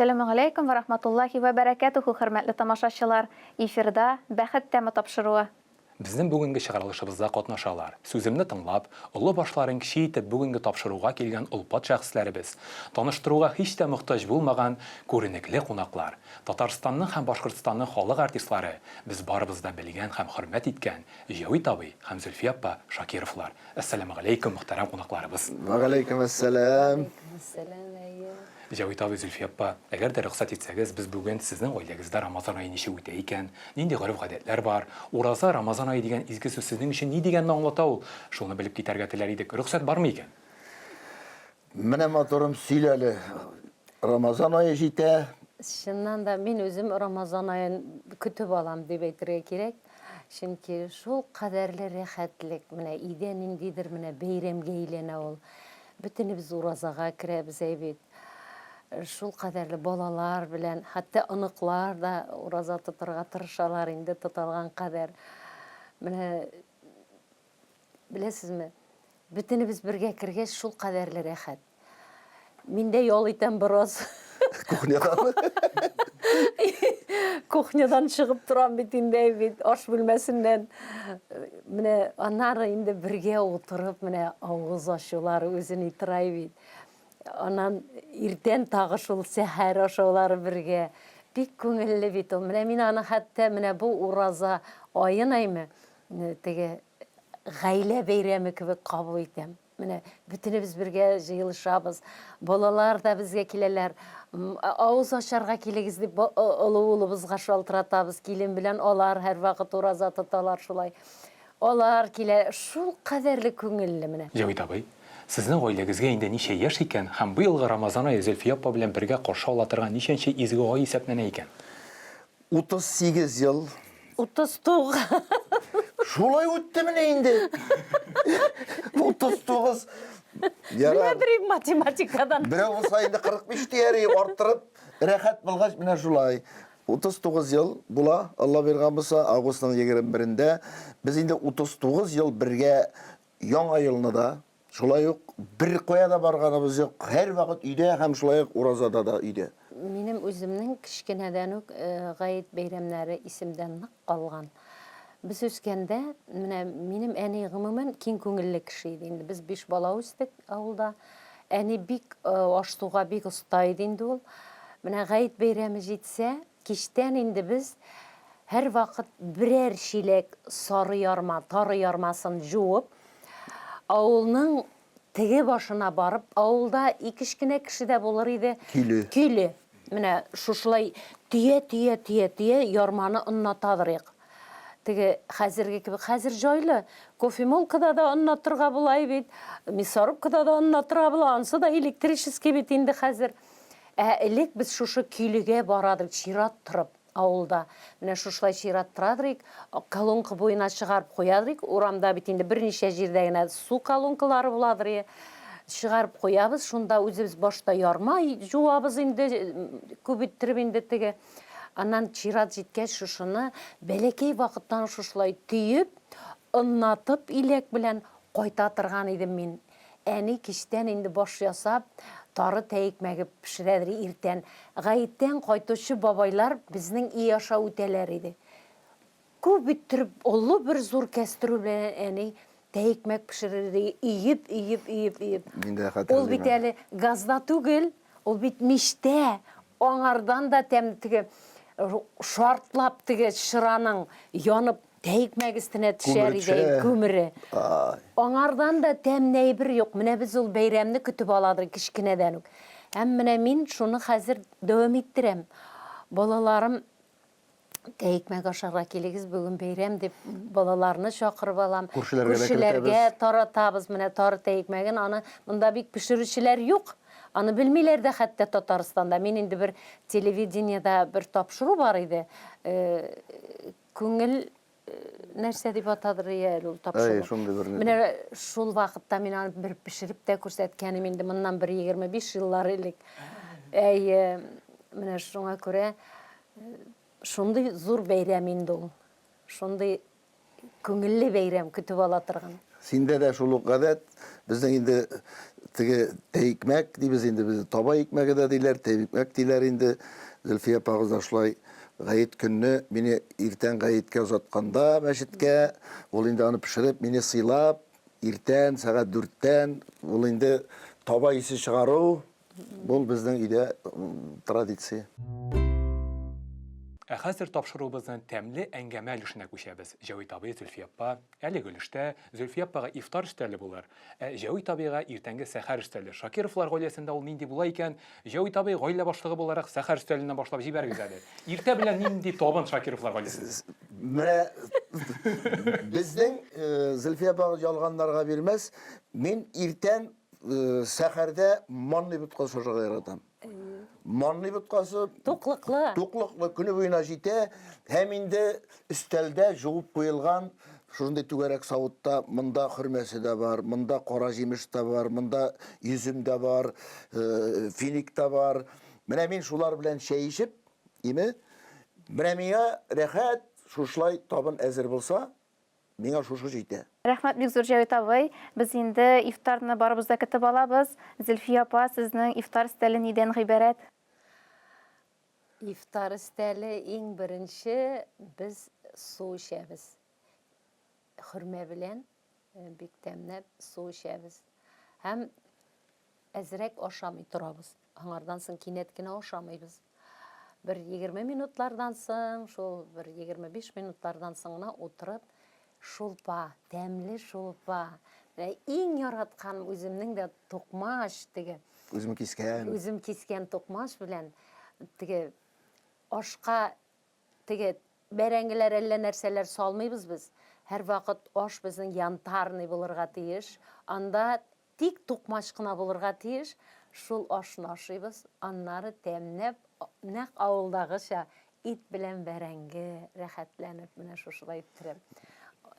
Әссәламегаләйкүм вә рахматуллаһи вә бәрәкәтүһү, хөрмәтле тамашачылар! Эфирда Бәхет тәме тапшыруы. Безнең бүгенге чыгарылышыбызда катнашалар, сүземне тыңлап, олы башларын кече итеп бүгенге тапшыруга килгән олпат шәхесләребез, таныштыруга һич тә мохтаҗ булмаган күренекле кунаклар, Татарстанның һәм Башкортстанның халык артистлары, без барыбыз да белгән һәм хөрмәт иткән Җәвит абый һәм Зөлфия апа Шакировлар. Әссәламегаләйкүм, мөхтәрәм кунакларыбыз! Вәгаләйкүм әссәлам! Вәгаләйкүм әссәлам, әйе. Җәвит абый, Зөлфия апа, әгәр дә рөхсәт итсәгез, без бүген сезнең гаиләгездә Рамазан ае ничек үтә икән, нинди гореф-гадәтләр бар, ураза, Рамазан ае дигән изге сүз сезнең өчен ни дигәнне аңлата ул, шуны белеп китәргә теләр идек. Рөхсәт бармы икән? Менә, матурым, сөйлә әле. Рамазан ае җитә. Чыннан да, мин үзем Рамазан аен көтеп алам дип әйтергә кирәк. Чөнки шул кадәрле рәхәтлек, менә өйдә ниндидер менә бәйрәмгә әйләнә ул. Бөтенебез уразага керәбез әй бит. Шул кадәрле балалар белән, хәтта оныклар да ураза тотарга тырышалар инде, тота алган кадәр. Менә беләсезме, бөтенебез бергә кергәч, шул кадәрле рәхәт. Мин дә ял итәм бераз. Кухнядан. Кухнядан чыгып торам бит инде бит, аш бүлмәсеннән. Менә аннары инде бергә утырып, менә авыз ачулары үзе ни тора бит. Аннан иртән тагы шул сәхәр ашаулары бергә. Бик күңелле бит ул. Менә мин аны хәтта менә бу ураза аен әйме, теге гаилә бәйрәме кебек кабул итәм. Менә бөтенебез бергә җыелышабыз. Балалар да безгә киләләр. Авыз ачарга килегез дип олы улыбызга шалтыратабыз. Килен белән алар һәрвакыт ураза тоталар шулай. Алар килә. Шул кадәрле күңелле менә. Җәвит абый, сезнең гаиләгезгә инде ничә яшь икән һәм быелгы Рамазан ае Зөлфия апа белән бергә каршы ала торган ничәнче изге ай исәпләнә икән? 38 ел. 39. Шулай үттемени инде? 39. Ярар. Беләдер математикадан. Берәү булса инде 45 дияр, арттырып, рәхәт булгач, менә шулай. 39 ел була, Алла биргән булса, августның 21-ндә. Без инде 39 ел бергә Яңа елны да, Шулай ук беркая да барганыбыз юк, һәрвакыт өйдә һәм шулай ук уразада да өйдә. Минем үземнең кечкенәдән үк гает бәйрәмнәре исемдә нык калган. Без үскәндә, менә минем әни гомумән киң күңелле кеше иде инде. Без биш бала үстек авылда. Әни бик аш-суга бик оста иде инде ул. Менә гает бәйрәме җитсә, кичтән инде без һәрвакыт берәр чиләк сары ярма, тары ярмасын җуып, Авылның теге башына барып, авылда икеш кенә кеше дә булыр иде. Көйле. Көйле. Менә шушылай төя-төя, төя-төя ярманы оннатадырыйк. Теге хәзерге кебек, хәзер җайлы. Кофемолкада да оннатырга була бит, мясорубкада да оннатырга була, ансы да электрический бит инде хәзер. Ә элек без шушы көйлегә барадык, чират торып. Авылда менә шушылай чират торадыр идек, колонка буена чыгарып куядыр идек. Урамда бит инде берничә җирдә генә су колонкалары буладыр иде. Чыгарып куябыз, шунда үзебез башта ярма җуабыз инде, күп иттереп инде теге. Аннан чират җиткәч, шушыны бәләкәй вакыттан шушылай төеп, оннатып иләк белән кайта торган идем мин. Әни кичтән инде баш ясап, тары тәекмәге пешерәдер иртән. Гаеттән кайтучы бабайлар безнең өй аша үтәләр иде. Күп иттереп, олы бер зур кәстрүл белән әни тәекмәк пешерер иде, өеп, өеп, өеп, өеп. Мин дә хәтерлим. Ул бит әле газда түгел, ул бит мичтә. Аңардан да тәм теге шартлап теге чыраның янып Тәекмәк өстенә төшәр иде күмере. Аңардан да тәмле әйбер юк. Менә без ул бәйрәмне көтеп аладык кечкенәдән үк. Һәм менә мин шуны хәзер дәвам иттерәм. Балаларым тәекмәк ашарга килегез, бүген бәйрәм дип балаларны чакырып алам. Күршеләргә таратабыз менә тары тәекмәген. Аны монда бик пешерүчеләр юк. Аны белмиләр дә хәтта Татарстанда. Мин инде бер телевидениедә бер тапшыру бар иде. Күңел нәрсә дип атадыр иә әле ул тапшыру. Әй, шундый бер. Менә шул вакытта мин аны бер пешереп тә күрсәткәнем инде моннан бер 25 еллар элек. Әйе, менә шуңа күрә шундый зур бәйрәм инде ул. Шундый Күңелле бәйрәм көтеп ала торган. Синдә дә шул ук гадәт. Безнең инде теге тәйикмәк дибез инде, без таба икмәге дә диләр, тәйикмәк диләр инде. Зөлфия апагыз да шулай гает көнне мине иртән гаеткә озатканда мәчеткә, ул инде аны пешереп, мине сыйлап, иртән сәгать дүрттән ул инде таба исе чыгару, Бул безнең өйдә традиция. Ә хәзер тапшыруыбызның тәмле әңгәмә өлешенә күчәбез. Җәвит абый, Зөлфия апа, әлеге өлештә Зөлфия апага ифтар өстәле булыр, ә Җәвит абыйга иртәнге сәхәр өстәле. Шакировлар гаиләсендә ул нинди була икән? Җәвит абый, гаилә башлыгы буларак, сәхәр өстәленнән башлап җибәрегез әле. Иртә белән нинди табын Шакировлар гаиләсендә? Менә безнең Зөлфия апа ялганнарга бирмәс, мин иртән Сәхәрдә манный боткасы ашарга яратам. Манный боткасы туклыклы. Туклыклы көне буена җитә һәм инде өстәлдә җуып куелган шундый түгәрәк савытта монда хөрмәсе дә бар, монда кара җимеш тә бар, монда йөзем дә бар, финик тә бар. Менә мин шулар белән чәй эчеп, име, менә миңа рәхәт, шушылай табын әзер булса, Миңа шушы җитә. Рәхмәт бик зур, Җәвит абый. Без инде ифтарны барыбыз да көтеп алабыз. Зөлфия апа, сезнең ифтар өстәле нидән гыйбарәт? Ифтар өстәле иң беренче без су эчәбез. Хөрмә белән бик тәмләп су эчәбез. Һәм Әзрәк ашамый торабыз. Аңардан соң кинәт кенә ашамыйбыз. Бер 20 минутлардан соң, шул бер 25 минутлардан соң гына утырып, шулпа, тәмле шулпа. Менә иң яраткан үземнең дә токмач теге. Үзем кискән. Үзем кискән токмач белән теге ашка теге бәрәңгеләр әллә нәрсәләр салмыйбыз без. Һәрвакыт аш безнең янтарный булырга тиеш. Анда Тик тукмач кына булырга тиеш, шул ашны ашыйбыз, аннары тәмнәп, нәкъ авылдагыча, ит белән бәрәңге, рәхәтләнеп, менә шушылай иттереп.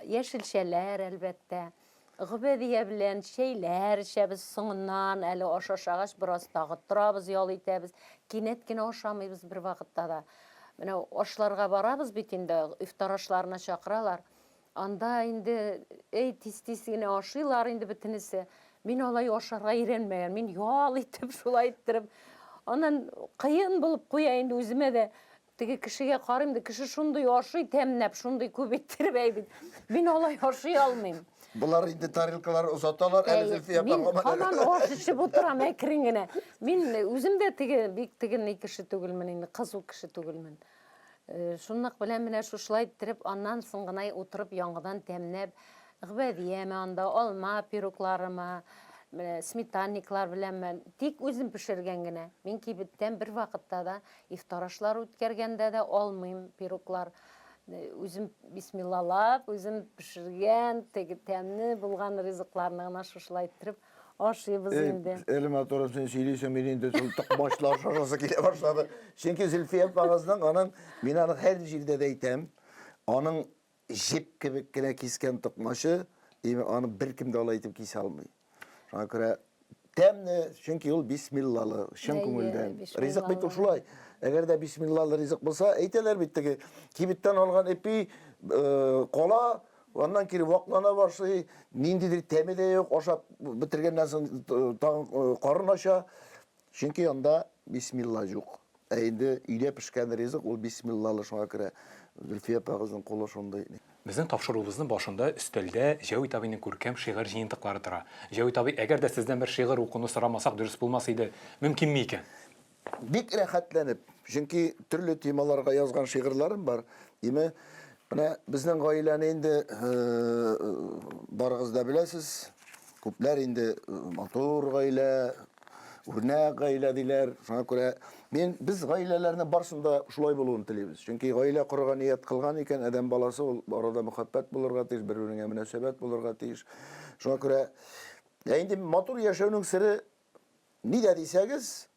Яшелчәләр, әлбәттә. Гөбәдия белән чәйләр эчәбез соңыннан, әле аш ашагач, бераз тагы торабыз, ял итәбез. Кинәт кенә ашамыйбыз бервакытта да. Менә ашларга барабыз бит инде, ифтар ашларына чакыралар. Анда инде, әй, тиз-тиз генә ашыйлар инде бөтенесе. Мин алай ашарга өйрәнмәгән. Мин ял итеп, шулай иттереп. Аннан кыен булып куя инде үземә дә. Теге кешегә карыйм да, кеше шундый ашый, тәмнәп, шундый күп иттереп, әй бит. Мин алай ашый алмыйм. Болар инде тарелкалар озаталар, әле Зөлфия апа Мин һаман аш эчеп утырам әкрен генә. Мин үзем дә теге бик теге ни кеше түгелмен инде, кызу кеше түгелмен. Шунлык белән менә шушылай иттереп, аннан соң гына утырып яңадан тәмнәп, гөбәдияме анда, алма пирогларымы, менә сметанниклар беләнме, тик үзем пешергән генә. Мин кибеттән бер вакытта да ифтар ашлары үткәргәндә дә алмыйм пироглар. Үзем бисмиллалап, үзем пешергән, теге тәмле булган ризыкларны гына шушылай иттереп Ашыйбыз инде. Әле матурым син сөйлисең, мин инде шул токмачлар шашасы килә башлады. Чөнки Зөлфия апагызның аның, мин аны һәр җирдә дә әйтәм, аның җеп кебек кенә кискән токмачы, аны беркем дә алай итеп кисә алмый. Шуңа күрә тәмле, чөнки ул бисмиллалы, чын күңелдән. Ризык бит ул шулай. Әгәр дә бисмиллалы ризык булса, әйтәләр бит теге кибеттән алган ипи кала, Аннан кире ваклана башлый, ниндидер тәме дә юк, ашап бетергәннән соң тагын карын ача. Чөнки анда бисмилла юк. Ә инде өйдә пешкән ризык ул бисмиллалы, шуңа күрә Зөлфия апагызның кулы шундый. Безнең тапшыруыбызның башында өстәлдә Җәвит абыйның күркәм шигырь җыентыклары тора. Җәвит абый, әгәр дә сездән бер шигырь укуны сорамасак, дөрес булмас иде. Мөмкинме икән? Бик рәхәтләнеп, чөнки төрле темаларга язган шигырьләрем бар. Име, менә безнең гаиләне инде барыгыз да беләсез. Күпләр инде матур гаилә, үрнәк гаилә диләр. Шуңа күрә мин без гаиләләрнең барысын да шулай булуын телибез. Чөнки гаилә корырга ният кылган икән, адәм баласы ул арада мәхәббәт булырга тиеш, бер-береңә мөнәсәбәт булырга тиеш. Шуңа күрә ә инде матур яшәүнең сере Нидә дисәгез,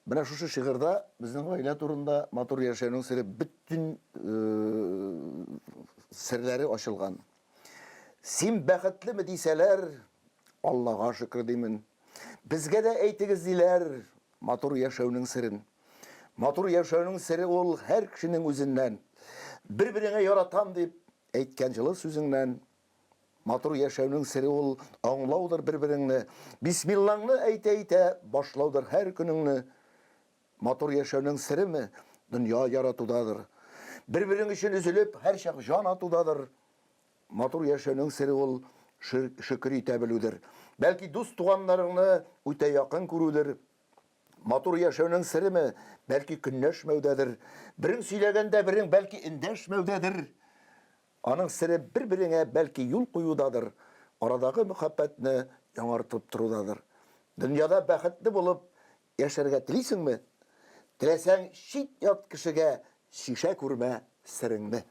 менә шушы шигырьдә безнең гаилә турында матур яшәүнең сере бөтен серләре ачылган. Син бәхетлеме дисәләр, Аллага шөкер димен. Безгә дә әйтегез диләр, матур яшәүнең серен. Матур яшәүнең сере ул һәр кешенең үзеннән. Бер-береңә яратам дип. Әйткән җылы сүзеңнән. Матур яшәүнең сере ул, аңлаудыр бер-береңне. Бисмиллаңны әйтә-әйтә, башлаудыр һәр көнеңне. Матур яшәүнең сереме, дөнья яратудадыр. Бер-берең өчен өзелеп, һәрчак җан атудадыр. Матур яшәүнең сере ул, шөкер итә белүдер. Бәлки дус-туганнарыңны үтә якын күрүдер. Матур яшәүнең сереме, бәлки көнләшмәүдәдер. Берең сөйләгәндә берең бәлки эндәшмәүдәдер. Аның сере бер-береңә бәлки юл куюдадыр, арадагы мөхәббәтне яңартып торудадыр. Дөньяда бәхетле булып яшәргә телисеңме? Теләсәң, чит-ят кешегә чишә күрмә сереңне.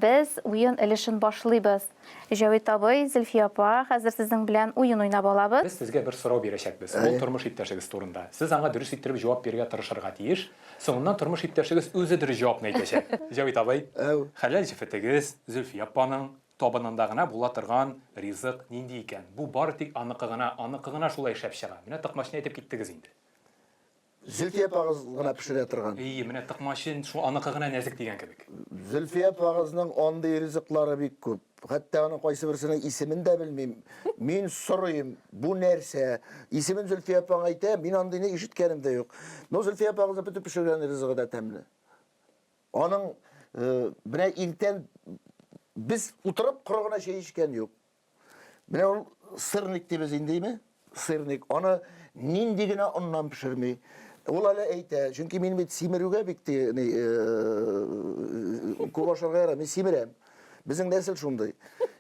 Без уен өлешен башлыйбыз. Җәвит абый, Зөлфия апа, хәзер сезнең белән уен уйнап алабыз. Без сезгә бер сорау бирәчәкбез. Ул тормыш иптәшегез турында. Сез аңа дөрес иттереп җавап бирергә тырышырга тиеш. Соңыннан тормыш иптәшегез үзе дөрес җавапны әйтәчәк. Җәвит абый, хәләл җефетегез Зөлфия апаның табынында гына була торган ризык нинди икән? Бу бары тик аныкы гына, аныкы гына шулай шәп чыга. Менә токмачны әйтеп киттегез инде. Зөлфия апагыз гына пешерә торган. Әйе, менә токмачы шул аныкы гына нәзек дигән кебек. Зөлфия апагызның андый ризыклары бик күп. Хәтта аның кайсы берсенең исемен дә белмим. Мин сорыйм, бу нәрсә? Исемен Зөлфия апаң әйтә, мин андыйны ишеткәнем дә юк. Но Зөлфия апагызның бөтен пешергән ризыгы да тәмле. Аның э, менә иртән без утырып коры гына чәй эчкән юк. Менә ул сырник дибез инде, име? Сырник. Аны нинди генә оннан пешерми. Ул әле әйтә, чөнки мин бит симерүгә бик те, ни, э, күп ашарга ярамый, мин симерәм. Безнең нәсел шундый.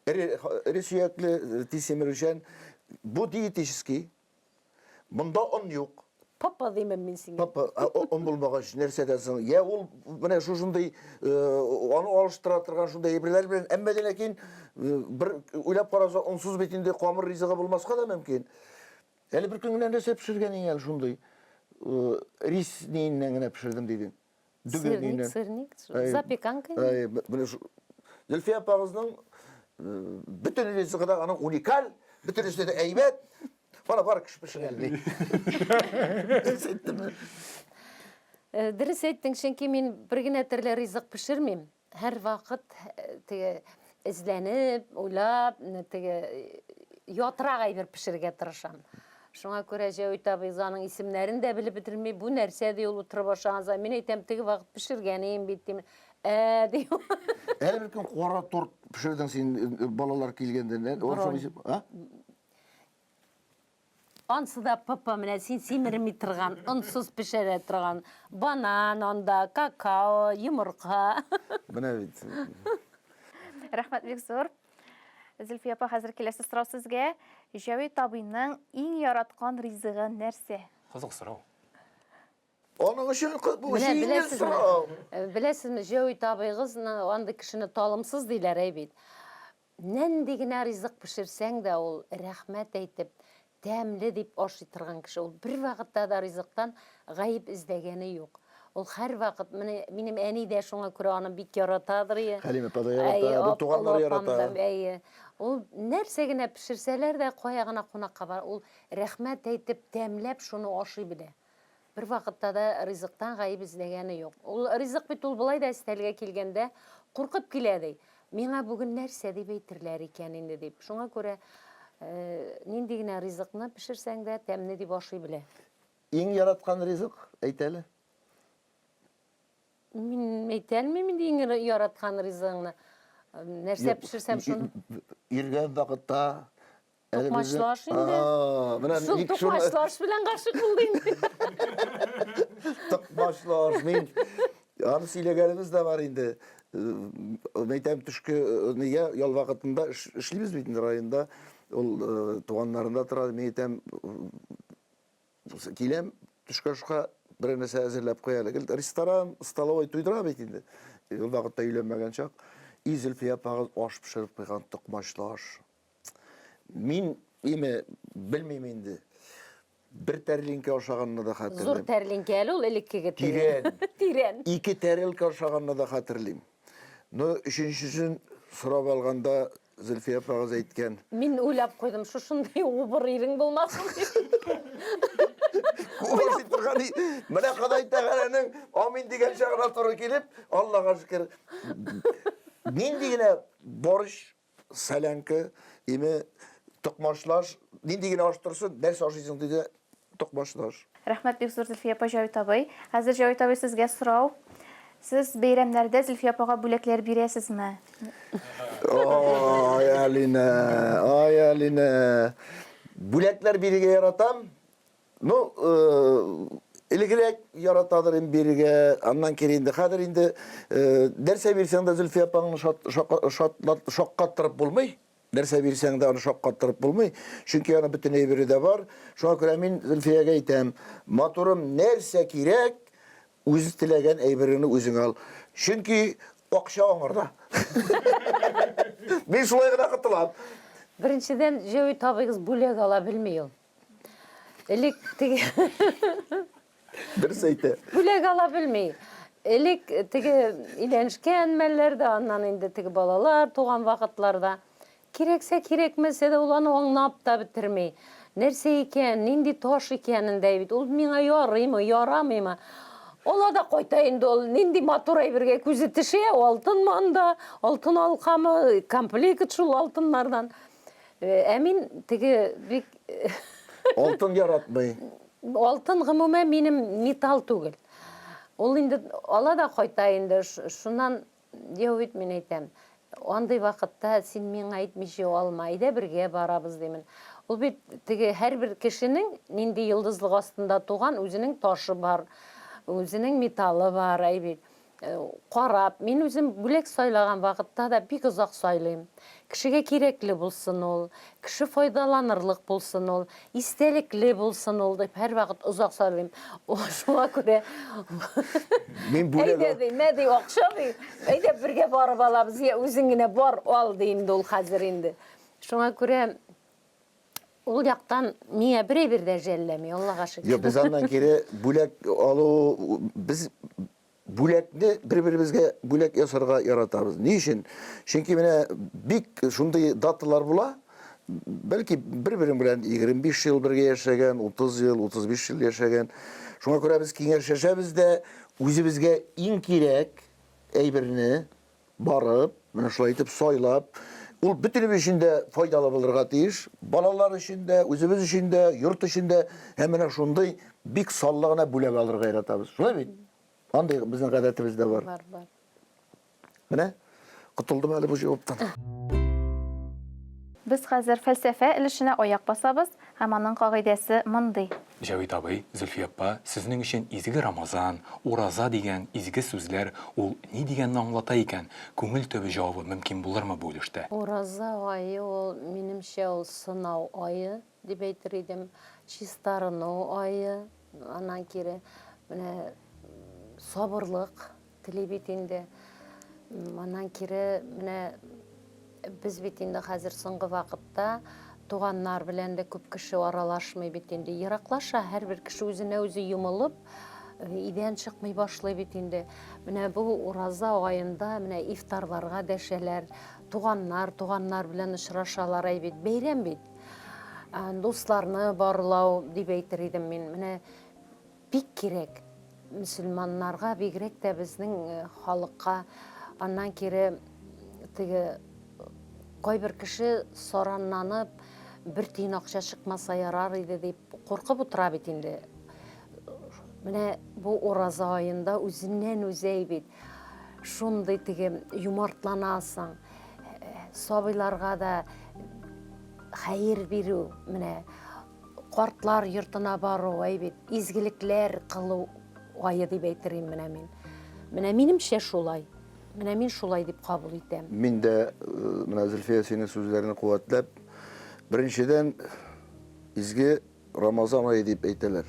Эре, эре сөякле, тиз симерүчән. Бу диетический. Монда он юк. Папа димем мин сиңа. Папа, он булмагач, нәрсәдән соң? Я ул менә шушындый э, аны алыштыра торган шундый әйберләр белән, әмма дә ләкин э, бер уйлап караса, онсыз бит инде камыр ризыгы булмаска да мөмкин. Әле бер көн генә нәрсә пешергән идең әле шундый. Э, рис ниеннән генә пешердем дидең. Сырник, сырник, запеканка. Менә Зөлфия апагызның бөтен ризыгы да аның уникаль, бөтенесе дә әйбәт. Бара бар кеше пешерә алмый. Дөрес әйттемме? Дөрес әйттең, чөнки мин бер генә төрле ризык пешермим. Һәрвакыт теге эзләнеп, уйлап, теге ятрак әйбер пешерергә тырышам. Шуңа күрә Җәвит абый аның исемнәрен дә белеп бетерми. Бу нәрсә ди ул утырып ашаган саен. Мин әйтәм, теге вакыт пешергән идем бит дим. Ә, ди ул. Әле бер көн кара торт пешердең син, балалар килгәндә. А? Ансы да ПП, менә син симерми торган, онсыз пешерә торган. Банан анда, какао, йомырка. Менә бит. Рәхмәт бик зур. Зөлфия апа, хәзер киләсе сорау сезгә. Җәвит абыйның иң яраткан ризыгы нәрсә? Кызык сорау. Аның өчен бу җиңел сорау. Беләсезме, Җәвит абыйгызны андый кешене талымсыз диләр, әй бит. Нинди генә ризык пешерсәң дә, ул рәхмәт әйтеп, тәмле дип ашый торган кеше. Ул бервакытта да ризыктан гаеп эзләгәне юк. Ул һәрвакыт, менә минем әни дә шуңа күрә аны бик яратадыр. Хәлимә апа да ярата, бу туганнар ярата. Әйе. Ул нәрсә генә пешерсәләр дә, кая гына кунакка бар, ул рәхмәт әйтеп, тәмләп шуны ашый белә. Бервакытта да ризыктан гаеп эзләгәне юк. Ул ризык бит ул болай да өстәлгә килгәндә куркып килә, ди. Миңа бүген нәрсә дип әйтерләр икән инде дип. Шуңа күрә нинди генә ризыкны пешерсәң дә, тәмле дип ашый белә. Иң яраткан ризык, әйт әле. Мин әйтә алмыйм инде иң яраткан ризыгыңны. Нәрсә пешерсәм шуны. Йөргән вакытта Токмачлы аш инде. Менә Шул токмачлы аш белән гашыйк булды инде. Токмачлы аш мин аны сөйләгәнебез дә бар инде. Әйтәм, төшке нигә ял вакытында эшлибез бит инде районда. Ул туганнарында тора. Мин әйтәм, киләм, төшке ашка берәр нәрсә әзерләп куй әле. Гел ресторан, столовой туйдыра бит инде. Ул вакытта өйләнмәгән чак. И Зөлфия апагыз аш пешереп куйган, токмачлы аш. Мин име белмим инде. Бер тәрлинкә ашаганны да хәтерлим. Зур тәрлинкә әле ул элеккеге Тирән. Тирән. Ике тәрелкә ашаганны да хәтерлим. Но өченчесен сорап алганда Зөлфия апагыз әйткән. Мин уйлап куйдым, шушындый убыр ирең булмасын дип. Күп ашый торган. Менә Ходай Тәгаләнең амин дигән чагына туры килеп, Аллага шөкер. Нинди генә борщ, солянка, име, токмачлаш, нинди генә аш торсын, нәрсә ашыйсың диде, токмачлаш. Рәхмәт бик зур Зөлфия апа Җавит абый. Хәзер Җавит абый сезгә сорау. Сез бәйрәмнәрдә Зөлфия апага бүләкләр бирәсезме? Ай, Алинә, ай, Алинә. Бүләкләр бирергә яратам. Ну, э, элегрәк яратадыр инде бирергә, аннан кире инде хәзер инде э, нәрсә бирсәң дә Зөлфия апаңны шат, шат, шаккаттырып булмый. Нәрсә бирсәң дә аны шаккаттырып булмый, чөнки аның бөтен әйбере дә бар. Шуңа күрә мин Зөлфиягә әйтәм, матурым, нәрсә кирәк, үз теләгән әйбереңне үзең ал. Чөнки акча аңарда. Мин шулай гына котылам. Беренчедән, Җәвит абыегыз бүләк ала белми ул. Элек теге Дөрес әйтә. Бүләк ала белми. Элек теге өйләнешкән мәлләрдә, аннан инде теге балалар туган вакытларда кирәксә кирәкмәсә дә ул аны аңлап та бетерми. Нәрсә икән, нинди таш икәнен дә бит. Ул миңа ярыймы, ярамыймы? Ала да кайта инде ул. Нинди матур әйбергә күзе төшә, алтынмы анда, алтын алкамы, комплект шул алтыннардан. Ә мин теге бик Алтын яратмый. Алтын гомумән минем металл түгел. Ул инде ала да кайта инде. Шуннан юк бит мин әйтәм. Андый вакытта син миңа әйтмичә алма, әйдә бергә барабыз димен. Ул бит теге һәрбер кешенең нинди йолдызлык астында туган үзенең ташы бар, үзенең металлы бар, әй бит. Карап, мин үзем бүләк сайлаган вакытта да бик озак сайлыйм. Кешегә кирәкле булсын ул, кеше файдаланырлык булсын ул, истәлекле булсын ул дип һәрвакыт озак сайлыйм. Шуңа күрә Мин бүләк Әйдә ди, мә ди, акча ди, әйдә бергә барып алабыз, я үзең генә бар, ал ди инде ул хәзер инде. Шуңа күрә Ул яктан миңа бер әйбер дә жәлләми, Аллага шөкер. Юк, без аннан кире бүләк алу, без бүләкне бер-беребезгә бүләк ясарга яратабыз. Ни өчен? Чөнки менә бик шундый даталар була, бәлки бер-берең белән 25 ел бергә яшәгән, 30 ел, 35 ел яшәгән. Шуңа күрә без киңәшләшәбез дә, үзебезгә иң кирәк әйберне барып, менә шулай итеп сайлап, ул бөтенебез өчен дә файдалы булырга тиеш, балалар өчен дә, үзебез өчен дә, йорт өчен дә, һәм менә шундый бик саллы гына бүләк алырга яратабыз. Шулай бит? Андый безнең гадәтебез дә бар. Бар, бар. Менә котылдым әле бу җаваптан. Без хәзер фәлсәфә өлешенә аяк басабыз һәм аның кагыйдәсе мондый. Җәвит абый, Зөлфия апа, сезнең өчен изге Рамазан, ураза дигән изге сүзләр ул ни дигәнне аңлата икән? Күңел төбе җавабы мөмкин булырмы бу өлештә? Ураза ае ул, минемчә, ул сынау ае дип әйтер идем. Чистарыну ае, аннан кире менә сабырлык Тели бит инде. Аннан кире менә без бит инде хәзер соңгы вакытта туганнар белән дә күп кеше аралашмый бит инде. Ераклаша, һәрбер кеше үзенә үзе йомылып, өйдән чыкмый башлый бит инде. Менә бу ураза аенда менә ифтарларга дәшәләр, туганнар туганнар белән очрашалар, әй бит, бәйрәм бит. Дусларны барлау дип әйтер идем мин. Менә Бик кирәк мөселманнарга, бигрәк тә безнең халыкка. Аннан кире теге кайбер кеше саранланып, бер тиен акча чыкмаса ярар иде дип куркып утыра бит инде. Менә бу ураза аенда үзеннән үзе бит. Шундый теге юмартланасың. Сабыйларга да хәер бирү, менә Картлар йортына бару, әй бит, изгелекләр кылу ае дип әйтер идем менә мин. Менә минемчә шулай. Менә мин шулай дип кабул итәм. Мин дә менә Зөлфия синең сүзләреңне куәтләп, беренчедән, изге Рамазан ае дип әйтәләр.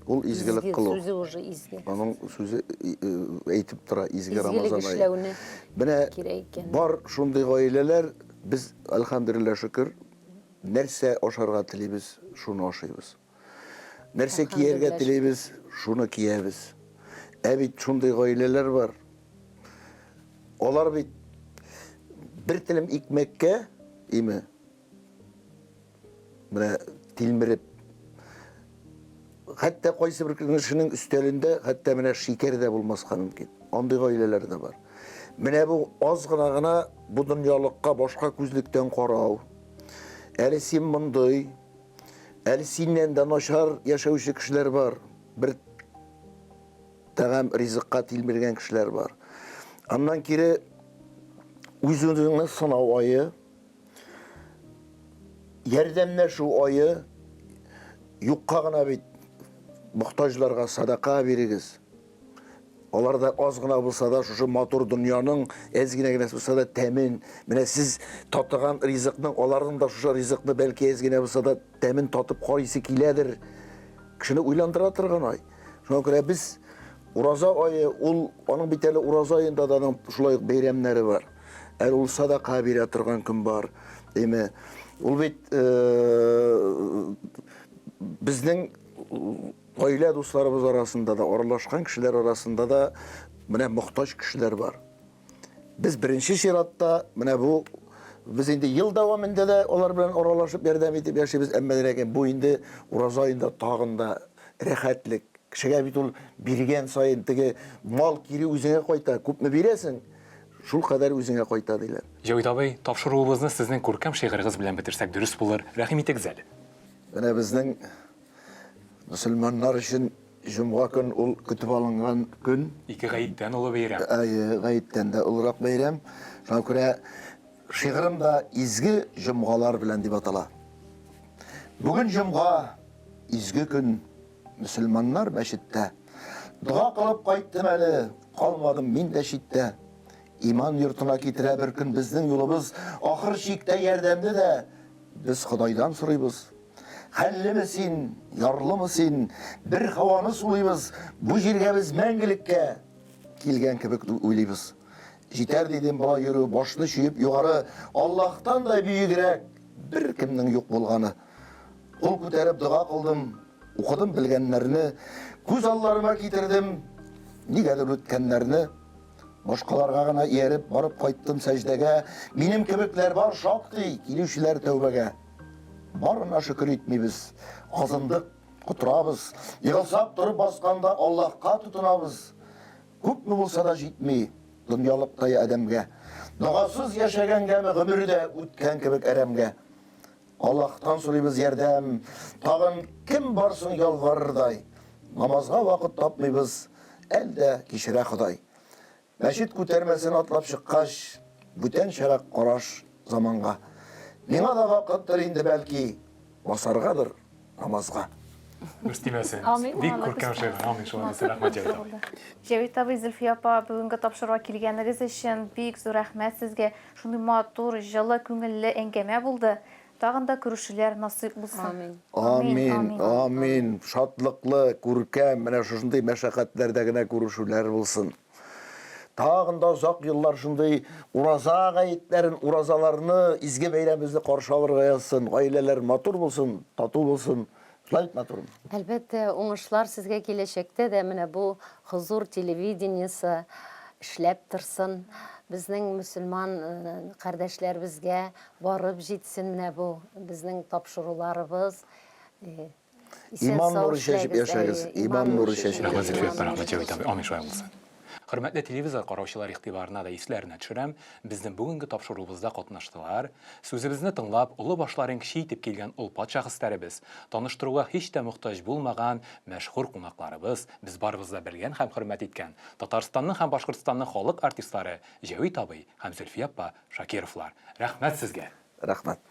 Ул изгелек кылу. Изге сүзе уже изге. Аның сүзе әйтеп тора, изге Рамазан ае. Изгелек эшләүне Менә кирәк икән. Бар шундый гаиләләр, без, әлхәмдүлилләһ, шөкер, Нәрсә ашарга телибез, шуны ашыйбыз. Нәрсә кияргә телибез, шуны киябез. Ә бит шундый гаиләләр бар. Алар бит бер телем икмәккә, име, менә тилмереп. Хәтта кайсы бер кешенең өстәлендә хәтта менә шикәр дә булмаска мөмкин. Андый гаиләләр дә бар. Менә бу аз гына гына бу дөньялыкка башка күзлектән карау. Әле син мондый, әле синнән дә начар яшәүче кешеләр бар. Бер тәгам ризыкка тилмергән кешеләр бар. Аннан кире үз-үзеңне сынау ае. Ярдәмләшү ае юкка гына бит мохтаҗларга садака бирегез. Алар да аз гына булса да шушы матур дөньяның әз генә генә булса да тәмен, менә сез татыган ризыкның, аларның да шушы ризыкны бәлки әз генә булса да тәмен татып карыйсы киләдер. Кешене уйландыра торган ай. Шуңа күрә без ураза ае, ул аның бит әле ураза аенда да аның шулай ук бәйрәмнәре бар. Әле ул садака бирә торган көн бар. Әйме, ул бит безнең гаилә дусларыбыз арасында да, аралашкан кешеләр арасында да менә мохтаҗ кешеләр бар. Без беренче чиратта менә бу без инде ел дәвамында да алар белән аралашып ярдәм итеп яшибез, әмма ләкин бу инде ураза аенда тагын да рәхәтлек. Кешегә бит ул биргән саен теге мал кире үзеңә кайта. Күпме бирәсең, Шул кадәр үзеңә кайта, диләр. Җәвит абый, тапшыруыбызны сезнең күркәм шигырегез белән бетерсәк дөрес булыр, рәхим итегез әле. Менә безнең мөселманнар өчен җомга көн ул көтеп алынган көн. Ике гаеттән олы бәйрәм. Әйе, гаеттән дә олырак бәйрәм. Шуңа күрә шигырем дә Изге җомгалар белән дип атала. Бүген җомга, изге көн. Мөселманнар мәчеттә. Дога кылып кайттым әле, калмадым мин дә читтә. Иман йортына китерә бер көн безнең юлыбыз, ахыр чиктә ярдәмне дә без Ходайдан сорыйбыз. Хәллеме син, ярлымы син, бер һаваны сулыйбыз, бу җиргә без мәңгелеккә килгән кебек уйлыйбыз. Җитәр дидем болай йөрү, башны чөеп югары, Аллаһтан да бөегрәк беркемнең юк булганы. Кул күтәреп дога кылдым, укыдым белгәннәрне, күз алларыма китердем, нигәдер үткәннәрне. Башкаларга гына ияреп барып кайттым сәҗдәгә, минем кебекләр бар шактый, килүчеләр тәүбәгә. Барына шөкер итмибез, азындык, котырабыз, егылсак торып басканда Аллаһка тотынабыз. Күпме булса да җитми дөньялыктай адәмгә. Догасыз яшәгәнгәме гомер дә үткән кебек әрәмгә. Аллаһтан сорыйбыз ярдәм, тагын кем бар соң ялварырдай? Намазга вакыт тапмыйбыз, әлдә кичерә Ходай. Мәчет күтәрмәсен атлап чыккач, бүтәнчәрәк караш заманга. Миңа да вакыттыр инде бәлки, басаргадыр намазга. Күз тимәсен. Амин. Бик күркәм шигырь. Амин. Шулай булсын. Рәхмәт, Җәвит абый. Җәвит абый, Зөлфия апа, бүгенге тапшыруга килгәнегез өчен бик зур рәхмәт сезгә. Шундый матур, җылы, күңелле әңгәмә булды. Тагын да күрешүләр насыйп булсын. Амин. Амин, амин. Шатлыклы, күркәм, менә шушындый мәшәкатьләрдә генә күрешүләр булсын. Тагын да озак еллар шундый ураза гаетләрен, уразаларны, изге бәйрәмебезне каршы алырга язсын. Гаиләләр матур булсын, тату булсын. Шулай бит, матурым? Әлбәттә, уңышлар сезгә киләчәктә дә менә бу Хозур телевидениесе эшләп торсын. Безнең мөселман кардәшләребезгә барып җитсен менә бу безнең тапшыруларыбыз. Иман нуры чәчеп яшәгез. Иман нуры чәчеп Рәхмәт, Зөлфия апа, рәхмәт, Җәвит абый. Амин, шулай булсын. Хөрмәтле телевизор караучылар игътибарына да исләренә төшерәм, безнең бүгенге тапшыруыбызда катнаштылар, сүзебезне тыңлап, олы башларын кече итеп килгән олпат шәхесләребез, таныштыруга һич тә мохтаҗ булмаган мәшһүр кунакларыбыз, без барыбыз да белгән һәм хөрмәт иткән Татарстанның һәм Башкортстанның халык артистлары Җәвит абый һәм Зөлфия апа Шакировлар. Рәхмәт сезгә! Рәхмәт.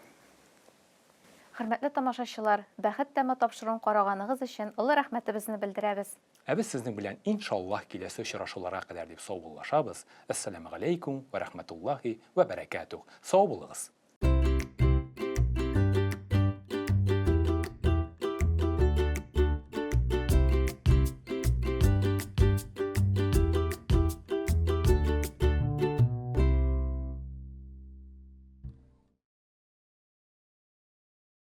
Хөрмәтле тамашачылар, Бәхет тәме тапшыруын караганыгыз өчен олы рәхмәтебезне белдерәбез. Ә без сезнең белән иншаллаһ киләсе очрашуларга кадәр дип саубуллашабыз. Әссәламегаләйкүм вә рәхмәтуллаһи вә бәрәкәтүһ. Сау булыгыз!